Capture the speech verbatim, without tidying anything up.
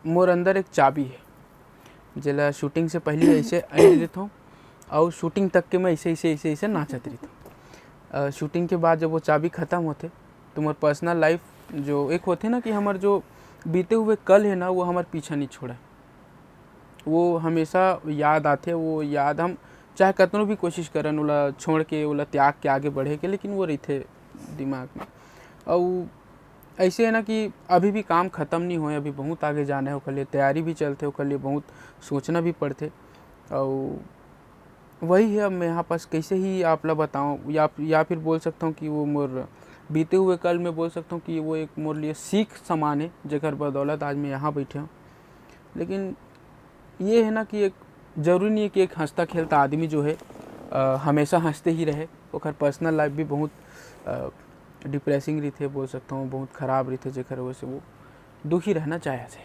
मोर अंदर एक चाबी हे, जेला shooting से पहले ऐसे ऐसे देथों, और shooting तक के मैं ऐसे, ऐसे, ऐसे, ऐसे नाचत रहिथों। अ, shooting के बाद जब वो चाबी खत्म होथे, तो मोर personal life जो एक होथे ना, कि हमर जो बीते हुए कल हे ना, वो हमर पीछा नहीं छोड़े, वो हमेशा याद आथे। वो याद हम चाहे कतनो भी कोशिश करन, ओला छोड़ के, ओला त्याग के आगे बढ़े के, लेकिन वो रहिथे दिमाग में। अउ ऐसे है ना, कि अभी भी काम खत्म नहीं होए, अभी बहुत आगे जाना है, ओकर लिए तैयारी भी चलथे, ओकर लिए बहुत सोचना भी पड़थे। अउ वही है, अब मैं यहाँ पास कैसे ही आप ला बताऊँ, या, या फिर बोल सकता हूँ कि वो मोर बीते हुए कल में बोल सकता हूँ कि वो एक मोर लिए सीख समान है, जेकर बदौलत आज मैं यहाँ बैठे हूँ। लेकिन ये है ना, कि एक जरूरी नहीं है कि एक हंसता खेलता आदमी जो है, अ, हमेशा हंसते ही रहे। ओकर personal life भी बहुत, अ, depressing रहिथे, बोल सकता हूँ, बहुत खराब रहिथे, जेकर वजह से वो दुखी रहना चाहे से।